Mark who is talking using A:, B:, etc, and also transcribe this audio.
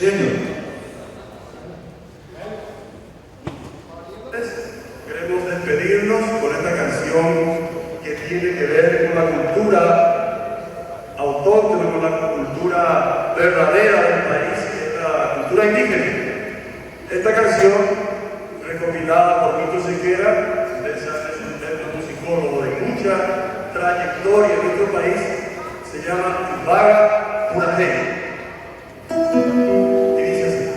A: Señor.
B: Queremos despedirnos con esta canción que tiene que ver con la cultura autóctona, con la cultura verdadera del país, que es la cultura indígena. Esta canción, recopilada por Mito Sequera, ustedes saben, es un etnomusicólogo de mucha trayectoria en nuestro país, se llama Vaga Purajey. Y dice así.